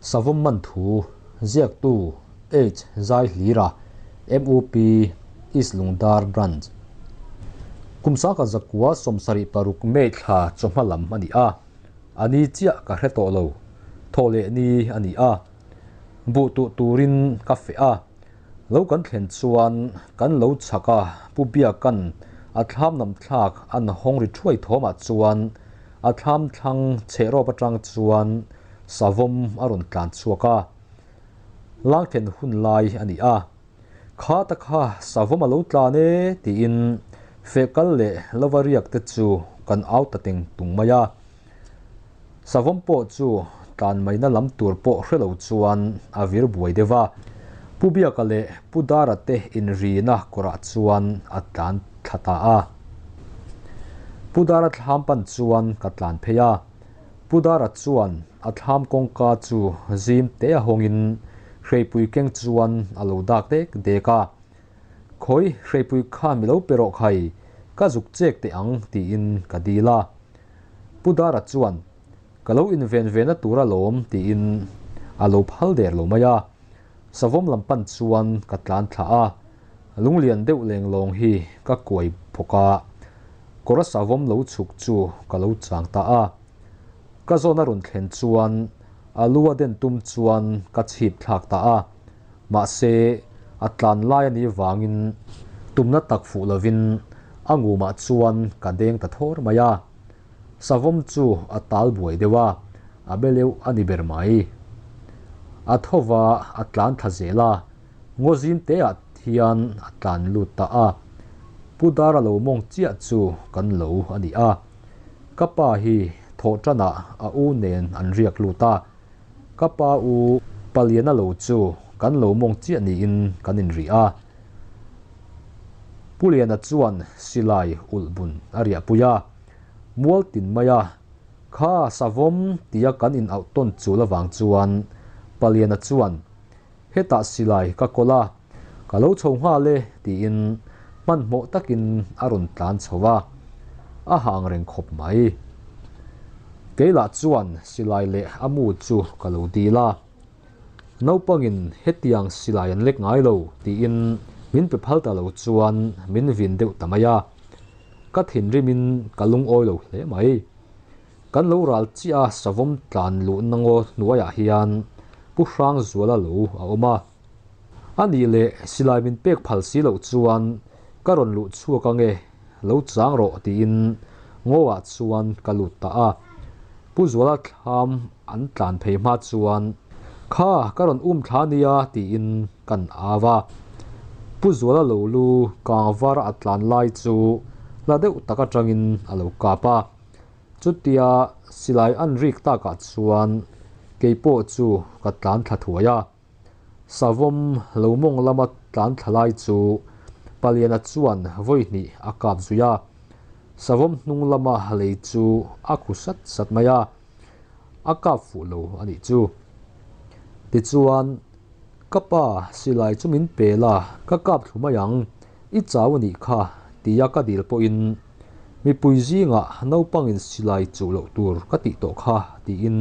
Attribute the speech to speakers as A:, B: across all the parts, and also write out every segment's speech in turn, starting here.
A: Savawm man thu ziaktu H Zaihlira, MUP, East Lungdar Branch. Kum sangkhat zakua 76 May thla chawhma lam a ni a, a ni chiah ka hre tawh lo. Thawh leh ni a ni a, buh tuh turin ka feh a. Lo kan thlen chuan kan lo chhak a, Pu Biaka'n a thlam nam thlak an hawng ri thuai thawmah chuan a thlam thlang chheh rawp atang chuan savawm a rawn tlan chhuak a. Langthen hun lai a ni a, Kha ta kha savawm a lo tlan e tiin feh kal leh lova riak te chu kan au ta teng tung mai a. Savawm pawh chu tlan maina lam tur pawh hre lo chuan a vir buai deuh a, Pu Biaka leh Pu Dara te inrina kawrah chuan a tlan thla ta a. Pu Dara thlam pan chuan ka tlan phei a, Pu Dara chuan a thlam kawngka chu zim te a hawngin hreipui keng chuan a lo dak dek dek a. Khawi hreipui khan mi lo pe rawh khai, ka zuk chek teh ang tiin ka dil a. Pu Dara chuan, Ka lo inven ve na tur alawm tiin a lo phal der lo mai a. Savawm lam pan chuan ka tlan thla a, lunglian deuh lenglawng hi ka kuai bawk a, kawra savawm lo chhuk chu ka lo chang ta a. Ka zawn a rawn thlen chuan a lu a den tum chuan ka chhip thlak ta a, mahse a tlan lai a nih vangin tumna tak fuh lovin a ngumah chuan ka deng ta thawr mai a. Savawm chu a tal buai deuh a, a be leuh a ni ber mai. A tho va, a tlan thla zel a, ngaw zim te ah hian a tlan lut ta a. Pu Dara lo mawng chiah chu kan lo a ni a. Ka pa hi thawh tanah a u nen an riak lut a. Ka pa u Paliana lo chu kan lo mawng chiah niin kan inri a. Pu Liana chuan silai ulh bun a riahpui a, mual tin mai a, Kha savawm tia kan in auh tawn chul avang chuan Paliana chuan, Hetah silai ka kawl a, ka lo chho nghal e tiin hmanhmawh takin a rawn tlan chho a, a hang reng khawp mai. Keilah chuan silai leh a mu chu ka lo dil a. Naupangin hetiang silai an lek ngai lo tiin min pe phal ta lo chuan min vin deuh ta mai a. Ka thinrimin ka lungawi lo hle mai. Kan lo ral chiah a savawm tlan luhna ngaw hnuaiah hian Pu Hrangzuala lo a awm a. A nih leh silai min pek phal si loh chuan ka rawn luh chhuak ange, lo chang rawh tiin ngawah chuan ka lut ta a. Pu Zuala thlam an tlan phei hma chuan, Kha, ka rawn um thla nia tiin kan au a. Pu Zuala lo lu kang var a tlan lai chu hla deuh tak atangin a lo kap a. Chutia silai an rik takah chuan keipawh chu ka tlan thla thuai a. Savawm lo mawng lama tlan thla lai chu Paliana chuan vawi hnih a kap zui a. Savawm hnung lama lei chu a khu sat sat mai a, a kap fuh lo a nih chu. Tichuan, Ka pa, silai chu min pe la, ka kap thlu mai ang, i chau a nih kha, tia ka dil pawhin mipui zingah naupangin silai chuh loh tur ka tih tawh kha, tiin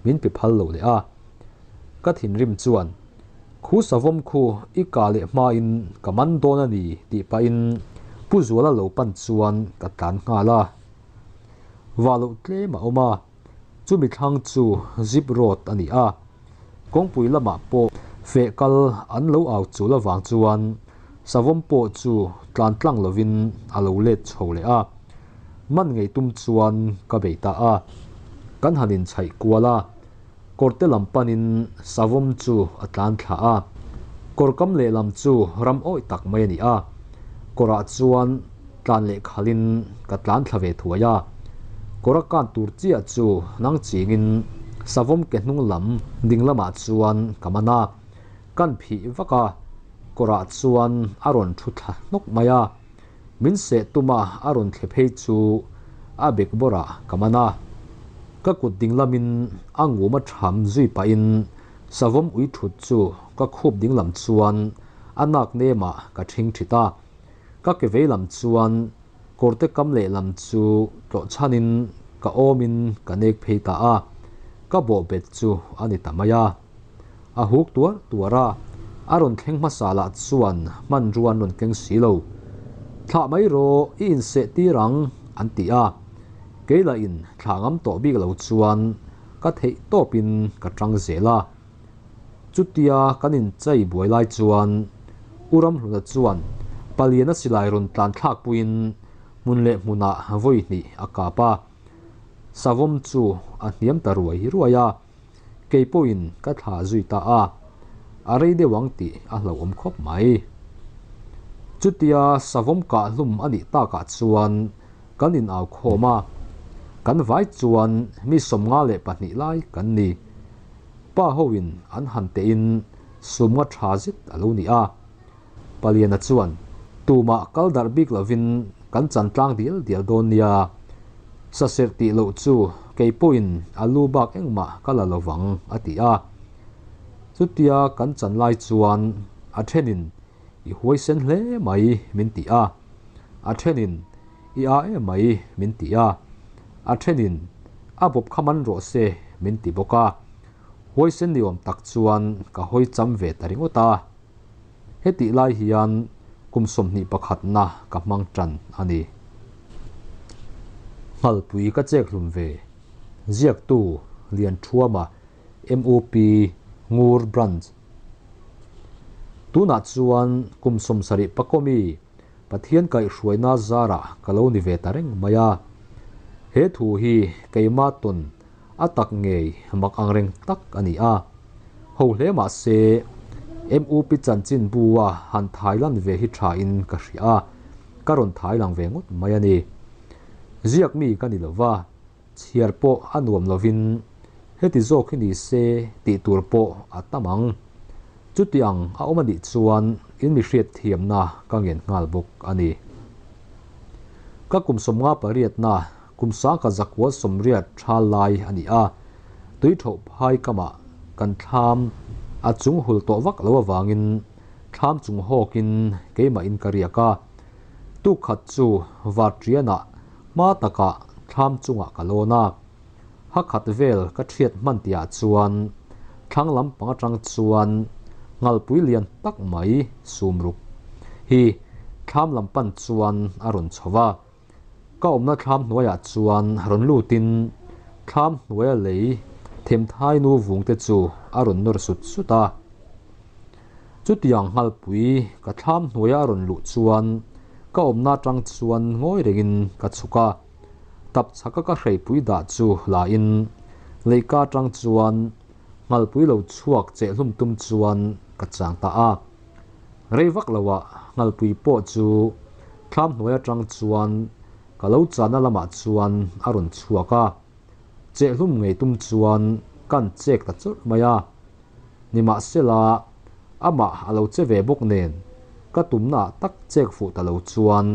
A: min pe phal lo leh a. Ka thinrim chuan, Khu savawm khu i kah leh hmain ka man dawn a ni tih pahin Pu Zuala lo pan chuan ka tlan nghal a. Vah loh tlem a awm a, chumi thlang chu zip road a ni a. Kawngpui lamah pawh feh kal an lo au chul avang chuan savawm pawh chu tlan tlang lovin a lo let chho leh a. Man ngei tum chuan ka bei ta a, kan han inchhaih kual a. Kawrte lam panin savawm chu a tlan thla a, kawr kam lehlam chu ram awih tak mai a ni a. Kawrah chuan tlan leh khalin ka tlan thla ve thuai a, kawr a kan tur chiah chu nang chingin savawm ke hnung lam ding lamah chuan ka man a, kan phih vak a, kawrah chuan a rawn thu thla hnawk mai a. Min seh tuma a rawn thle phei chu a bek bawrah ka man a. Ka kut ding lamin a ngum a tham zui pahin savawm ui thut chu ka khup ding lam chuan a nak nemah ka thing thit a. Ka ke vei lam chuan kawrte kam leh lam chu tlawh chhanin ka awmin ka nek phei ta a, ka bawhbet chu a ni ta mai a. A huk tuar tuar a, a rawn thleng hmasa lah chuan hmanrua an rawn keng si lo. Thlah mai rawh, i inseh tir ang, an ti a. Kei lah in thlah ngam tawh bik lo chuan ka theih tawpin ka tang zel a. Chutia kan inchei buai lai chuan U Ramhluna chuan Paliana silai rawn tlan thlak puiin hmun leh hmunah vawi hnih a kap a. Savawm chu a hniam ta ruai ruai a, kei pawhin ka thlah zui ta a, a rei deuh ang tih a hlauhawm khawp mai. Chutia savawm kah hlum a nih takah chuan kan inau khawm a, kan vai chuan mi 52 lai kan ni. Pa hoin an han tehin sumnga tha zet a lo ni a. Paliana chuan, Tumah kal darh bik lovin kan chan tlang dial dial dawn nia, saserh tih loh chu kei pawhin a lu bak engmah ka la lovang, a ti a. Chutia kan chan lai chuan a thenin i huaisen hle mai min ti a, a thenin i a em mai min ti a, a thenin a bawp kha man rawh se min ti bawk a. Huaisen ni awm tak chuan ka hawi cham ve ta ringawt a. Hetih lai hian kum 21 na ka hmang tan a ni. Nghalpui ka chek hlum ve. Ziaktu Lianthuama, MUP, Ngur Branch. Tunah chuan kum 70 pakawmi Pathian kaihhruaina zarah ka lo ni ve ta reng mai a. He thu hi keimah tawn a tak ngei mak ang reng tak a ni a. Ho hle mah se MUP chanchin bu-a han thai lan ve hi thain ka hria a, ka rawn thai lang ve ngawt mai a ni. Ziak mi ka ni lo va, chhiar pawh a nuam lovin heti zawk hi ni se tih tur pawh a tam ang. Chuti ang a awm a nih chuan in mi hriat thiamna ka ngen nghal bawk a ni. Ka kum 58 na kum 1980 tha lai a ni a, tui tho phai kamah kan thlam a chung hul tawh vak lo awangin thlam chung hawkin keimah in ka riak a. Tuk khat chu Vatrianah hma takah thlam chungah ka lawn a. Ha khat vel ka thiat hman tihah chuan thlang lampang atang chuan nghalpui lian tak mai sumruk hi thlam lampan chuan a rawn chho va. Ka awmna thlam hnuaiah chuan rawn lutin thlam hnuaia lei themthai nu vung te chu a rawn nawr sut sut a. Chutiang nghalpui ka thlam hnuaia a rawn luh chuan ka awmna atang chuan ngawi rengin ka chhuk a. Tap chhaka ka hreipui dah chu lain leika atang chuan nghalpui lo chhuak chehlum tum chuan ka chang ta a. Rei vak loah nghalpui pawh chu thlam hnuai atang chuan ka lo chana lamah chuan a rawn chhuak a. Chehlum ngei tum chuan kan chek ta chawrh mai a. Nimahsela amah a lo che ve bawk nen ka tumna tak chek fuh ta lo chuan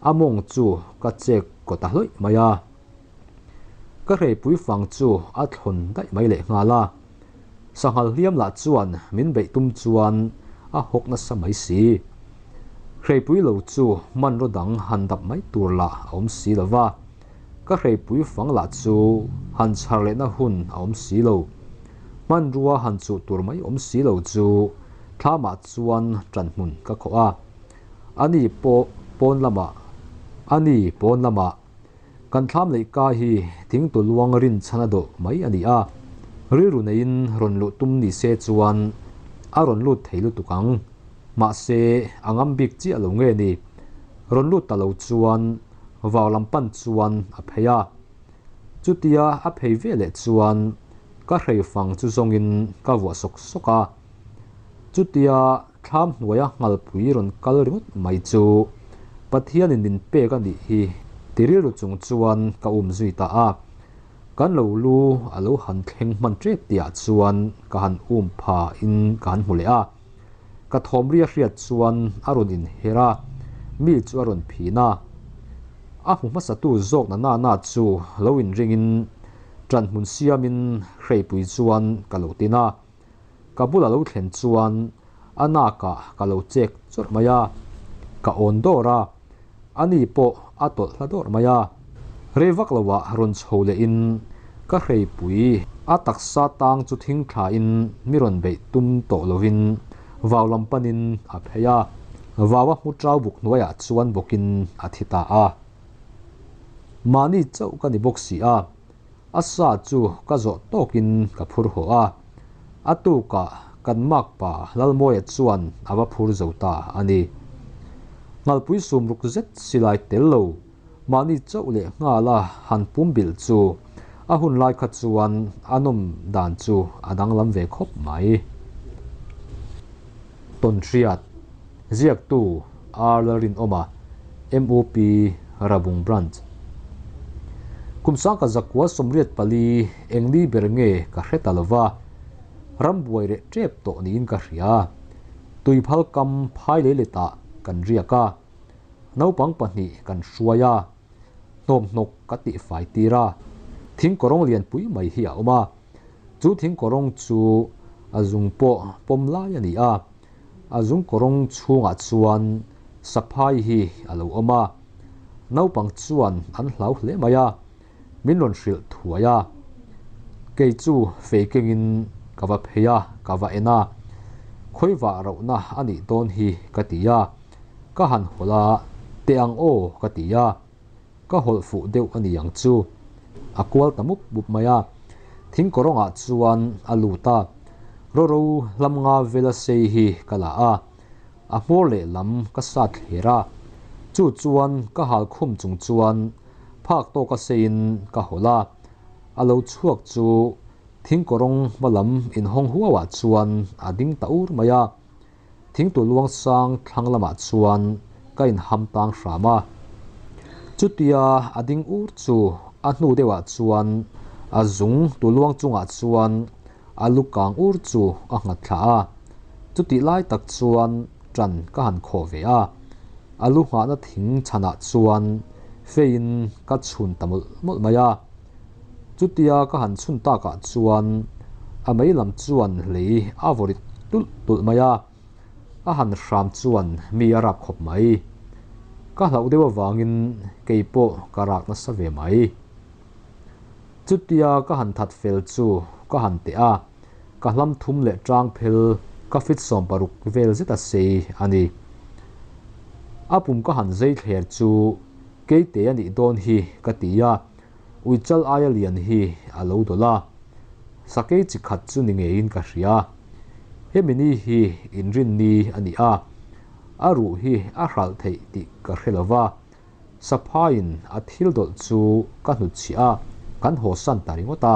A: a mawng chu ka chek kaw ta hlawih mai a. Ka hreipui fang chu a thlawn daih mai leh nghal a. Sanghal hliam lah chuan min beih tum chuan a hawk nasa mai si. Hreipui lo chu hmanraw dang han dap mai tur lah a awm si lo va. Ka hreipui fang lah chu han chhar lehna hun a awm si lo. Hmanrua han chuh tur mai awm si lo chu thlamah chuan tan hmun ka khawh a. Ani pawh pawn lamah ani pawn lamah kan thlam leihka hi thing tu luang rin chhan a dawh mai a ni a. Rilru neiin rawn luh tum ni se chuan a rawn lut thei lutuk ang. Mahse a ngam bik chiah lo nge ni. Rawn lut ta lo chuan vau lam pan chuan a phei a. Chutia a phei ve leh chuan ka hrei fang chu zawngin ka vuah sawk sawk a. Chutia thlam hnuaia nghalpui rawn kal ringawt mai chu Pathianin min pek a nih hi ti rilru chung chuan ka um zui ta a. Kan lo lu a lo han thleng hman tep tihah chuan ka han um pha in ka han hmu leh a. Ka thawm ri a hriat chuan a rawn inher a, mi chu a rawn phin a. A hmu hmasatu zawk na na na chu lo inringin tan hmun siamin hreipui chuan ka lo tin a. Ka bula lo thlen chuan a nakah ka lo chek chawrh mai a. Ka awn dawr a, ani pawh a tawlh hla dawrh mai a. Rei vak loah rawn chho lehin ka hreipui A taksa tang chu thing thlain mi rawn beih tum tawh lovin vau lam panin a phei a, vau a hmu chau buk hnuaiah chuan bawkin a thi ta a. Mahni chauh ka ni bawk si a, a sa chu ka zawh tawkin ka phur haw a, a tukah kan makpa Lalmawia chuan a va phur zo ta a ni. Nghalpui sumruk zet silai tel lo Mahni chauh leh nghala han pum bilh chu a hun lai kha chuan a nawm dan chu a danglam ve khawp mai. Tawnhriat, Ziaktu R Lalrinawma, MUP, Rabung Branch. Kum sangka zakua 84 engni ber nge ka hre ta lova, rambuai reh tep tawh niin ka hria. Tuiphal kam phai lei letah kan riak a. Naupang pahnih kan hruai a, hnawmhnawk ka tih fai tir a, thing kawrawng lian pui mai hi a awm a, chu thing kawrawng chu a zung pawh pawm lai a ni a, a zung kawrawng chhungah chuan saphai hi a lo awm a, naupang chuan an hlau hle mai a, min rawn hrilh thuai a, kei chu fei kengin ka va phei a, ka va en a, khawivah rohna a nih dawn hi ka ti a. Ka han hawlh a, teh ang aw ka ti a, ka hawlh fuh deuh a ni ang chu. A kual ta mup mup mai a, thing kawrawngah chuan a lut a, ro ro hlam nga vela sei hi ka la a, a hmawr lehlam ka sat thler a, chu chuan ka hal khum chung chuan phak tawka seiin ka hawlh a, a lo chhuak chu thing kawrawng hmalam inhawng huauah chuan a ding ta ur mai a. Thingtu luang sang thlang lamah chuan ka inham tang hram a. Chutia a ding ur chu a hnu deuhah chuan a zung tu luang chungah chuan a lu kang ur chu a nghat thla a. Chutih lai tak chuan ṭan ka han khawh ve a. A lu nghahna thing chhanah chuan feiin ka chhun ta mawlh mawlh mai a. Chutia ka han chhun takah chuan a mei lam chuan lei a vaw rit tulh tulh mai a, a han hram chuan mi a rap khawp mai. Ka hlauh deuh avangin kei pawh ka rak nasa ve mai. Chutia ka han that fel chu ka han teh a, ka hlam thum leh tang phel ka fit 16 vel zet a sei a ni. A pum ka han zei thler chu keite a nih dawn hi ka ti a, Uichal aia lian hi a lo dawlh a, sakei chi khat chu ni ngeiin ka hria. Hemi ni hi inrinni a ni a, a ruh hi a hralh theih tih ka hre lo va, saphaiin a thil dawlh chu ka hnutchhiah a, kan hawsan ta ringawt a.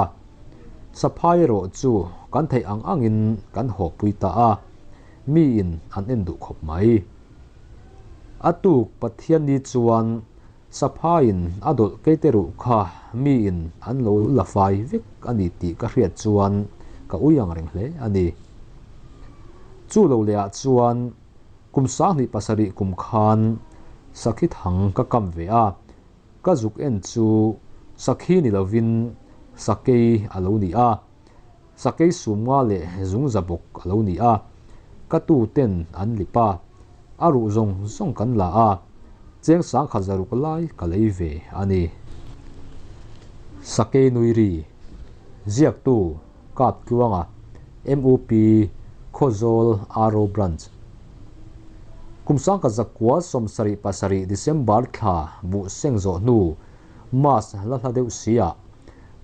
A: Saphai erawh chu kan theih ang angin kan hawpui ta a, miin an en duh khawp mai. A tuk Pathianni chuan Saphaiin a dawlh keite ruh kha miin an lo la fai vek a ni tih ka hriat chuan ka ui ang reng hle a ni. Chu lo lehah chuan kum 27 kum khan sakhi thang ka kam ve a, ka zuk en chu sakhi ni lovin sakei a lo ni a, sakei sumnga leh zungza bawk a lo ni a, ka tu ten an lip a, a ruh zawng zawng kan la a, cheng 1600 lai ka lei ve a ni. Sakei nui ri, Ziaktu, Kaptluanga, MUP, Khawzawl RO Branch. Kum 1977 December thla buh seng zawh hnu Mas la hla deuh sia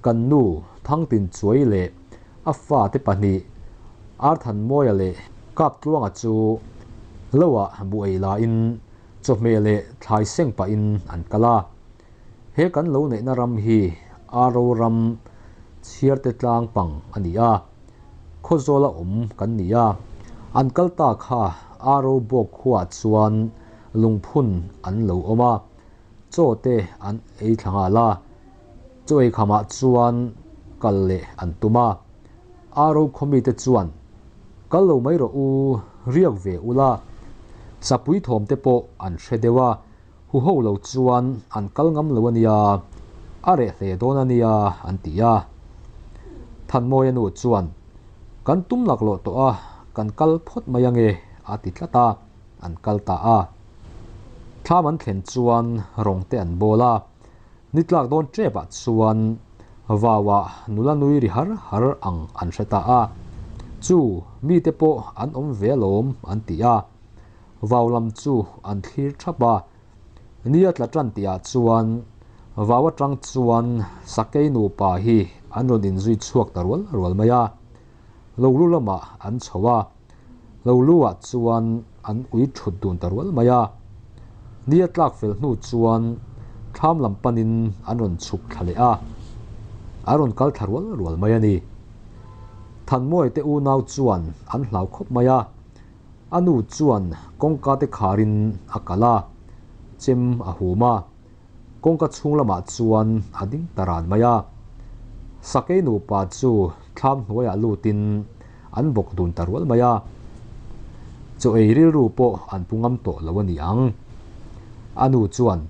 A: kan nu Thangtin Chuai leh a fate pahnih Arthanmawia leh Kaptluanga chu loah buh ei lain chawhmeh leh thlai seng pahin an kal a. He kan lo neihna ram hi Aro ram chhiarte tlang pang a ni a, Khawzawla awm kan ni a. An kal ta kha Aro bawk khuaah chuan lungphun an lo awm a, chaw te an ei thla nghal a. Chaw ei khamah chuan kal leh an tum a. Aro khawmite chuan, Kal lo mai rawh u, riak ve ula. Sapui thawm te pawh an hre deuh a, hu ho lo chuan an kal ngam lo a nia, a reh hle dawn a nia an ti a. Thanmawia nu chuan, Kan tum laklawh tawh a, kan kal phawt mai ange a ti tlat a, an kal ta a. Thlam an thlen chuan rawng te an bawl a, ni tlak dawn tepah chuan Vauah nula nui ri har har ang an hre ta a. Chu mite pawh an awm ve alawm an ti a. Vau lam chu an thlir thap a. Nia tla tan tihah chuan vau atang chuan sakei nupa hi an rawn inzui chhuak ta rual rual mai a. Lo lu lamah an chho a, lo lu ah chuan an ui thut dun ta rual mai a. Nia tlak fel hnu chuan thlam lam panin an rawn chhuk thla leh a, an rawn kal thla rual rual mai a ni. Thanmawia te unau chuan an hlau khawp mai a, a nu chuan kawngka te kharin a kal a, chem a hum a. Kawngka chhung lamah chuan a ding ta ran mai a. Sakei nupa chu thlam hnuaiah lutin an bawk dun ta rual mai a. Chaw ei rilru pawh an pu ngam tawh lo a ni ang. A nu chuan,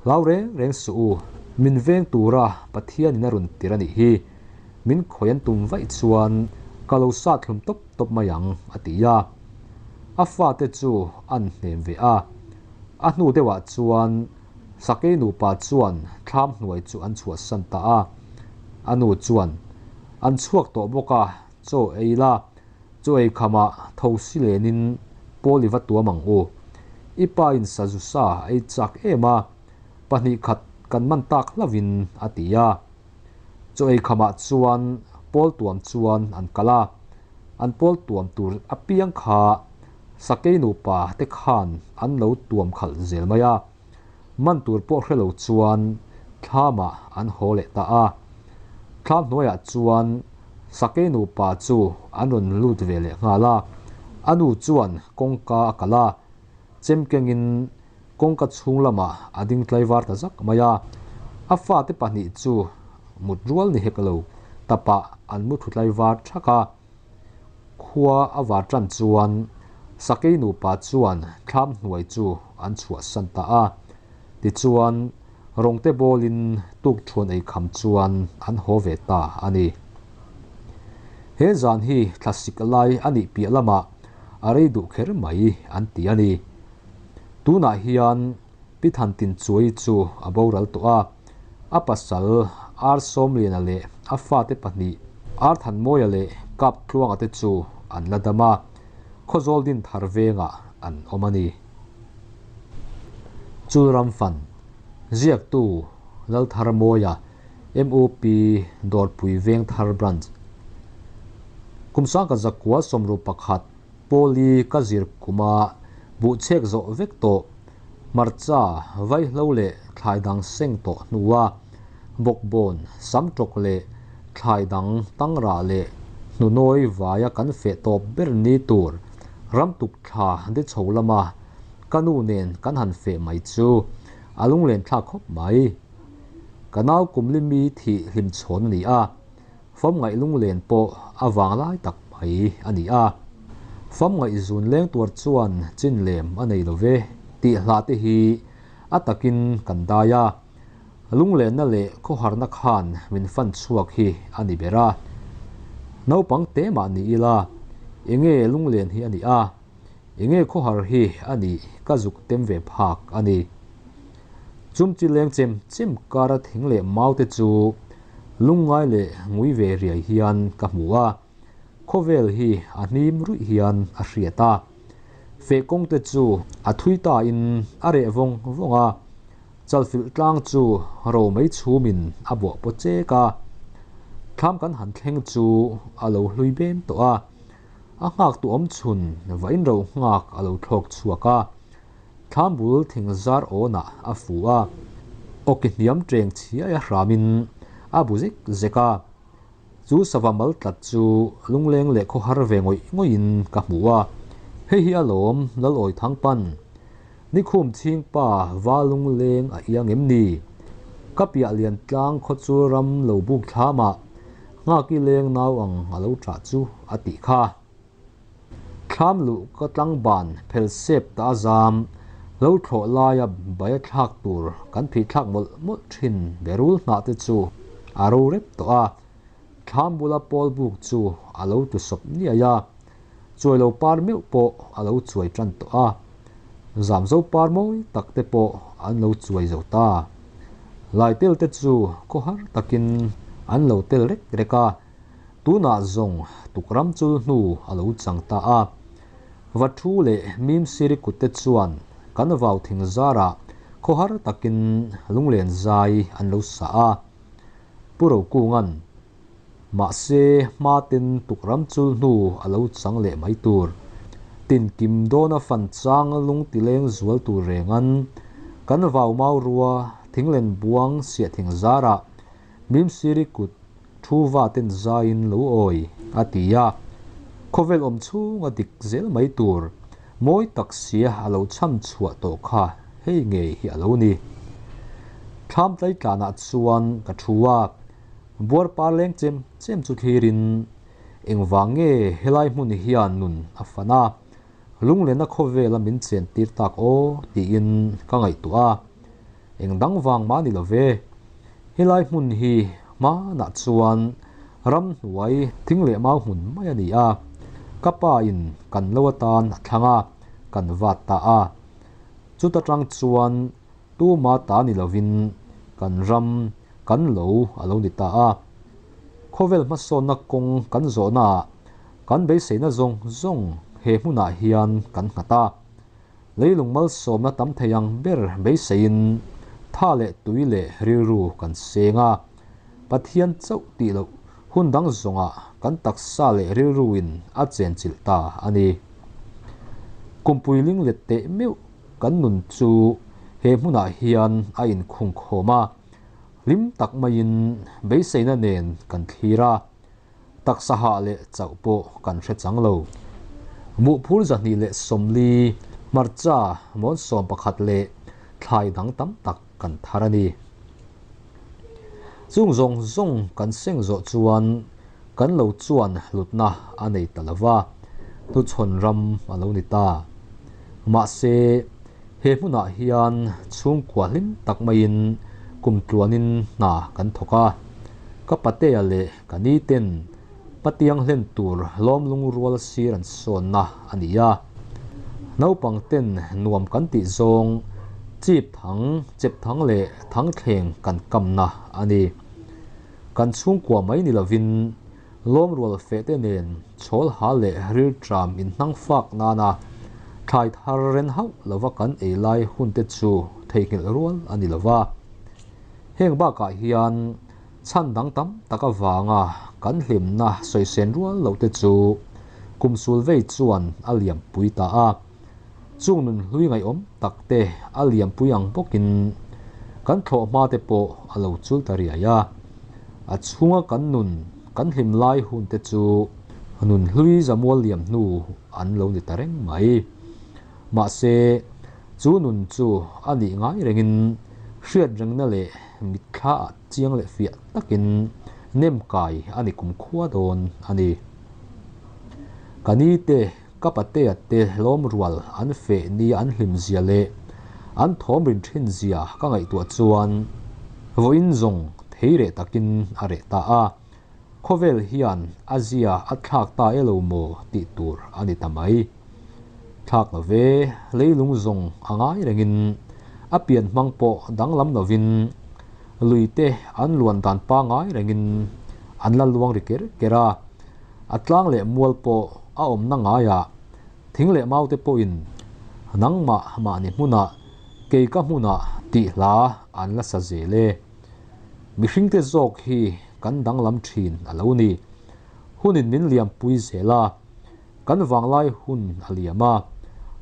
A: Hlau reng reng suh u, min veng tura Pathianin a rawn tir a nih hi. Min khawi an tum vaih chuan ka lo sat hlum tawp tawp mai ang, a ti a. A fate chu an hnem ve a. A hnu deuhah chuan Sakei nupa chuan thlam hnuai chu an chhuahsan ta a. A nu chuan, An chhuak tawh bawk a, chaw ei la, chaw ei khamah tho si lenin pawl i va tuam ang u. I pa in sazu sa a ei chak em a, 2 khat kan man tak hlauhin a ti a. Chaw ei khamah chuan pawl tuam chuan an kal a, an pawl tuam tur apiang kha Sakei nupa te khan an lo tuam khalh zel mai a, man tur pawh hre lo chuan thlamah an haw leh ta a. Thlam hnuaiah chuan Sakei nupa chu an rawn lut ve leh nghal a, a nu chuan kawngka a kalh a, chem kengin kawngka chhung lamah a ding tlaivar ta zak mai a. A fate 2 chu mut rual ni hek lo tapah an mu thu tlaivar thak a. Khua a var tan chuan Sakei nupa chuan thlam hnuai chu an chhuahsan ta a. Tichuan, Rawngte bawlin tukthuan ei kham chuan an haw ve ta a ni. He zan hi thlasik lai a nih piah lamah a rei duh kher mai an ti a ni. Tunah hian Pi Thantinchuai chu a boral tawh a, a pasal Ar Sawmliana leh a fate 2 Ar Thanmawia leh Kaptluanga te chu an la dam a, Khawzawl din thar vengah an awm a ni. Chulram Fan, Ziaktu, Laltharmawia, MOP, Dawrpui Vengthar Branch. Kum 1961 Pawli ka zir kuma buhchek zawh vek tawh, hmarcha, vaihlo leh thlai dang seng tawh hnua bawkbawn, samtawk leh thlai dang tangrah leh hnunawi vaia kan feh tawp ber ni tur ramtuk thla de chho lama ka nu nen kan han feh mai chu a lunglen thlak khawp mai. Ka nau kumlimi thih hlimchhawn a ni a. Famngaih lunglen pawh a vang lai tak mai a ni a. Famngaih zun leng tuar chuan chin lem a nei lo ve tih hla te hi a takin kan dai a. Lunglenna leh khawharna khan min fan chhuak hi a ni ber a. Naupang te mah ni ila, enge lunglen hi a ni a, enge khawhar hi a nih ka zuk tem ve phak a ni. Chumchi leng chem chem kara thing leh mau te chu Lungngai leh ngui ve riai hian ka hmu a, khawvel hi a hnim ruih hian a hriat a. Feh kawng te chu a thui ta in a reh vawng vawng a, chalfilh tlang chu ro mai chhum in a buah paw chek a. Thlam kan han thleng chu a lo hlui bem tawh a, a nghak tu awm chhun vain ro nghak a lo thlawk chhuak a. Thlam bul thing zar awnah a fu a, awki hniam cheng chhiai a hramin a bu zek zek a. Chu sava mal tlat chu lungleng leh khawhar ve ngawih ngawihin ka hmu a, hei hi alawm Lalawi Thangpan. Nikhum chhingpa va lungleng a iang em ni? Ka piah lian tlang khawchul ram lo buk thlamah nghaki leng nau ang a lo ṭah chu a tih kha. Thlam luh ka tlangban phel sep ta a zam, lo thlawh laia bai a thlak tur kan phih thlak mawlh mawlh thin berul hnah te chu a ro rep tawh a. Thlam bula pawl buk chu a lo tu sawp niai a, chuai lo par meuh pawh a lo chuai tan tawh a. Zamzo par mawi tak te pawh an lo chuai zo ta. Laitel te chu khawhar takin an lo tel rek rek a, tunah zawng tukram chul hnu a lo chang ta a. Vathu leh Mimsiri kutte chuan kan vau thing zarah khawhar takin lunglen zai an lo sa a. Pu Rokunga'n, Mahse, hmaten tukram chul hnu a lo chang leh mai tur. Tinkim dawna fan chang lung tileng zual tur rengan kan vau mau rua thinglen buang siah thing zarah Mimsiri kut thu va ten zaiin lo awi, a ti a. Khawvel awm chhunga dik zel mai tur mawi tak sia a lo chham chhuah tawh kha hei ngei hi a lo ni. Thlam tlaitlanah chuan ka thu a, buar par leng chem chem chu thlirin engvang nge helai hmun hian nun a fan a, lunglena khawvela min chen tir tak aw tiin ka ngaihtuah a. Eng dang vang mah ni lo ve. Helai hmun hi hmanah chuan ramhnuai thing leh mau hmun mai a ni a, ka pa in kan lo atan a thlang a, kan vat ta a. Chuta tang chuan tuma ta ni lovin kan ram kan lo a lo ni ta a. Khawvel hmasawnna kawng kan zawhnaah kan beiseina zawng zawng he hmunah hian kan nghat a. Leilung malsawmna tam thei ang ber beiseiin tha leh tui leh rilru kan seng a, Pathian chauh tih loh hun dang zawngah kan taksa leh rilruin a chenchilh ta a ni. Kumpui ling let teh meuh kan nun chu he hmunah hian a inkhungkhawm a, hlim tak maiin beiseina nen kan thlir a. Taksa hah leh chauh pawh kan hre chang lo. Muhphur 240, hmarcha mawn 11 leh thlai dang tam tak kan thar a ni. Chung zawng zawng kan seng zawh chuan kan lo chuan hlutna a nei ta lo va, hnuchhawn ram a lo ni ta. Mahse, he hmunah hian chhungkua hlim tak maiin kum tluanin hna kan thawk a. Ka patea leh ka ni ten patiang hlen tur lawm lungrual sir an sawnna a ni a. Naupang ten nuam kan tih zawng chip thang, chep thang leh thang thleng kan kamna a ni. Kan chhungkua mai ni lovin lawmrual feh te nen chhawl ha leh rilṭam inhnang fak nana thlai thar ren hauh lova kan ei lai hun te chu theihnghilh rual a ni lova. Heng bakah hian chhan dang tam tak avanga kan hlimna sawisen rual loh te chu kum sul vei chuan a liampui ta a. Chung nun hlui ngaihawm tak te a liampui ang bawkin kan thlawh hma te pawh a lo chul ta riai a. A chhunga kan nun kan hlim lai hun te chu nun hlui zamual liam hnu an lo ni ta reng mai. Mahse, chu nun chu a nih ngai rengin hriat rengna leh mitthla ah chiang leh fiah takin nem kai a ni kumkhua dawn a ni. Ka ni te, ka patea te lawm rual an feh ni an hlim zia leh an thawm rin thin zia ka ngaihtuah chuan vawiin zawng thei reh takin a reh ta a. Khawvel hian a zia a thlak ta e lo maw tih tur a ni ta mai. Thlak lo ve, leilung zawng a ngai rengin a pian hmang pawh danglam lovin lui te an luan dan pangai rengin an la luang ri ker ker a. A tlang leh mual pawh a awmna ngaiah thing leh mau te pawhin nangmah mahni hmunah kei ka hmunah tih hla an la sa zel e. Mihringte zawk hi kan danglam thin a lo ni. Hunin min liampui zel a, kan vanglai hun a liam a,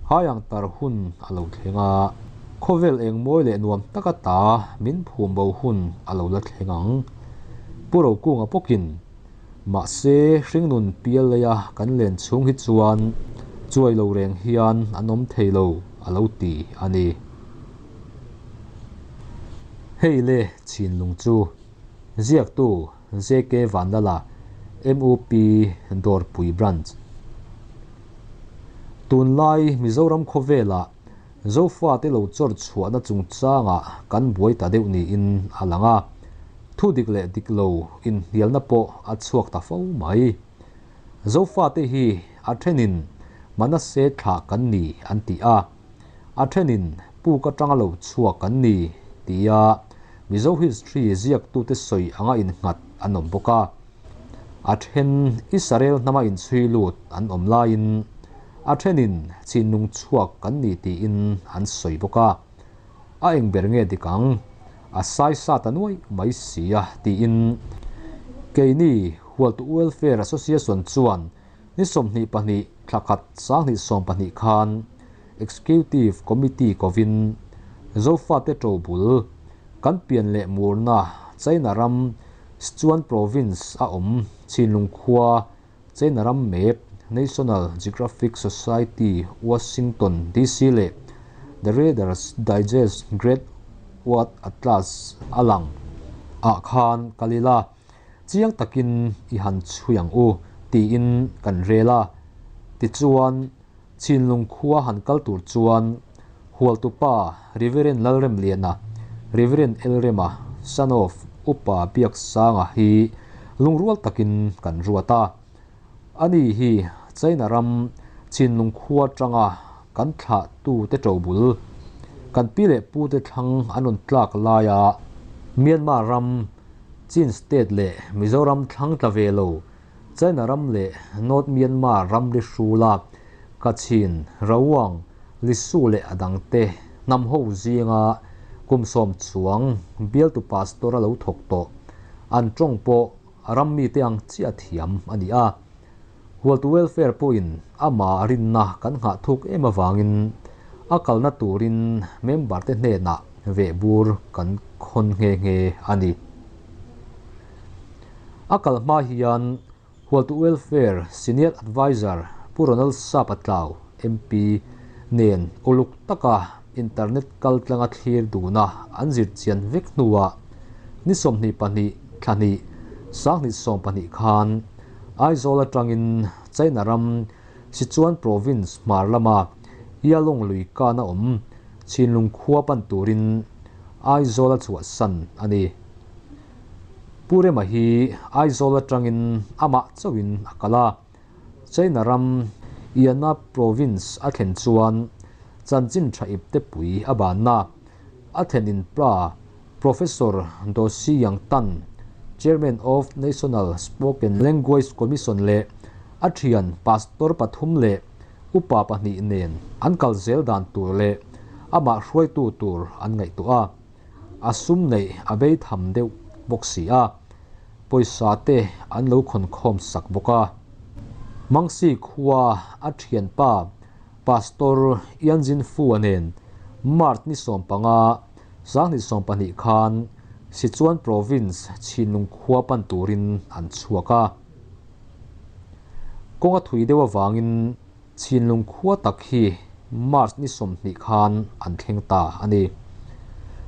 A: haiang tar hun a lo thleng a, khawvel eng mawi leh nuam taka ta min phum bo hun a lo la thleng ang. Pu Rokunga pawkin, Mahse, hringnun pial leia kan len chhung hi chuan chuai lo reng hian an awm thei lo, a lo ti a ni. Hei le Chinlung chu ziaktu JK Vanlala, MUP Dawrpui Branch. Tunlai Mizoram khawvelah Zofate lo chawr chhuahna chungchangah kan buai ta deuh niin a lang a, thu dik leh dik lo inhnialna pawh a chhuak ta fo mai. Zofate hi a thenin Manase thlah kan ni an ti a, A thenin puk atanga lo chhuak an ni tia Mizo history ziaktute sawi anga innghat an awm bawk a. A then Israel hnama inchhui lut an awm laiin a thenin Chinlung chhuak kan ni tiin an sawi bawk a. A eng ber nge dik ang? A sai sa ta nuai mai si a tiin keini Hualtu Welfare Association chuan ni 22 thla khat 2020 khan Executive Committee kovin Zofate ṭobul kan pian leh murna China ram Sichuan Province a awm Chinlung khua China ram map National Geographic Society Washington DC leh The Reader's Digest Great World Atlas a lang ah khan kal ila. Chiang takin i han chhui ang u, tiin kan rel a. Tichuan, Chinlung khua han kal tur chuan Hualtupa Reverend Lalremliana, Reverend Elrema, son of Upa Biaksanga hi lungrual takin kan ruat a. Ani hi China ram Chinlung khua atanga kan thlahtute ṭobul, kan pi leh pute thlang an rawn tlak laia Myanmar ram Chin State leh Mizoram thlang tla ve lo, China ram leh North Myanmar ramri hrula Kachin, Rawang, Lisu leh a dangte hnam ho zinga kum sawm chuang bialtu pastor a lo thawk tawh. An tawng pawh ram mite ang chiah thiam a ni a. Hualtu Welfare pawhin amah rinna kan nghah thuk em avangin a kalna turin member te hnenah vehbur kan khawn nghe nghe a ni. A kal hma hian Hualtu Welfare Senior Adviser Pu Ronald Sapatlau, MP, nen uluk taka internet kaltlanga thlir duna an zirchian vek hnuah ni 22 thla hnih 2020 khan Aizawl atangin China ram Sichuan Province hmar lama Yalong lui kana awm Chinlung khua pan turin Aizawl a chhuahsan a ni. Pu Rema hi Aizawl atangin amah chauhin a kal a. China ram Yana Province a thlen chuan chanchin tha ip te pui a banna a thlenin pa Professor Do Si Yang Tan, Chairman of National Spoken Language Commission leh a thian Pastor pathum leh upa pahnih nen an kal zel dan tur leh amah hruaitu tur an ngaihtuah a. A sum neih a bei tham deuh bawk si a, pawisa te an lo khawnkhawm sak bawk a. Mangsi khua a thianpa Pastor Ianjin Fu-a nen March ni 15, 2020 khan Sichuan Province Chinlung khua pan turin an chhuak a. Kawng a thui deuh avangin Chinlung khua tak hi March ni 20 khan an thleng ta a ni.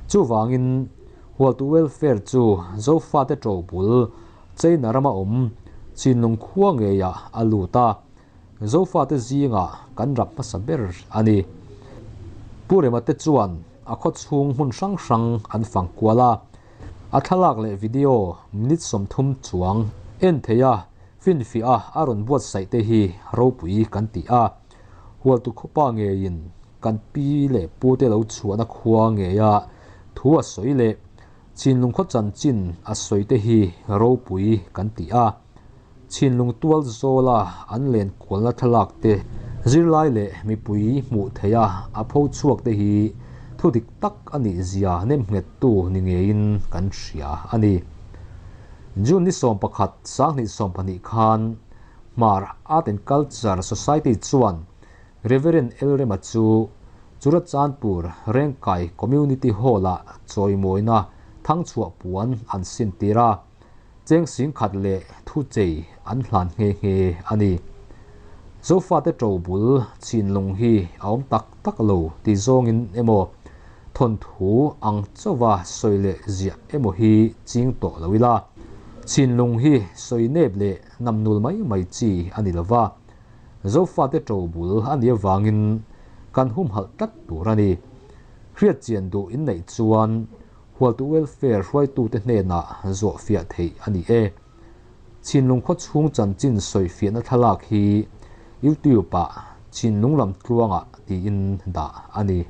A: Chuvangin Hualtu Welfare chu Zofate ṭobul China rama awm Chinlung khua ngeiah a lut a, Zofate zingah kan rap hmasa ber a ni. Pu Rema te chuan a khaw chhung hmun hrang hrang an fang kual a, a thlalak leh video minute 30 chuang en thei a, finfiah a a rawn buatsaih te hi ropui kan ti a. Hualtu khawpa ngeiin kan pi leh pu te lo chhuahna khua ngeia thu a sawi leh Chinlung khaw chanchin a sawi te hi ropui kan ti a. Chinlung tual zawla an len kualna thlalak te zirlai leh mipui hmuh theih a a pho chhuak te hi thu dik tak a nih zia nemnghettu ni ngeiin kan hria a ni. June ni 11 2020 khan Hmar Art and Culture Society chuan Reverend Elrema chu Churachandpur Rengkai Community Hall-ah chawimawina thangchhuah puan an sin tir a, cheng singkhat leh thu chei an hlan nghe nghe a ni. Zofate ṭobul Chinlung hi a awm tak tak lo ti zawngin emaw thawnthu ang chauha sawi leh ziah emaw hi ching tawh lo ila, Chinlung hi sawi nep leh namnul mai mai chi a ni lova, Zofate ṭobul a nih avangin kan humhalh tlat tur a ni. Hriatchian duh inneih chuan Hualtu Welfare hruaitute hnenah zawhfiah theih a ni e. Chinlung khaw chhung chanchin sawifiahna thlalak hi YouTube-ah Chinlung lam tluangah tiin dah a ni.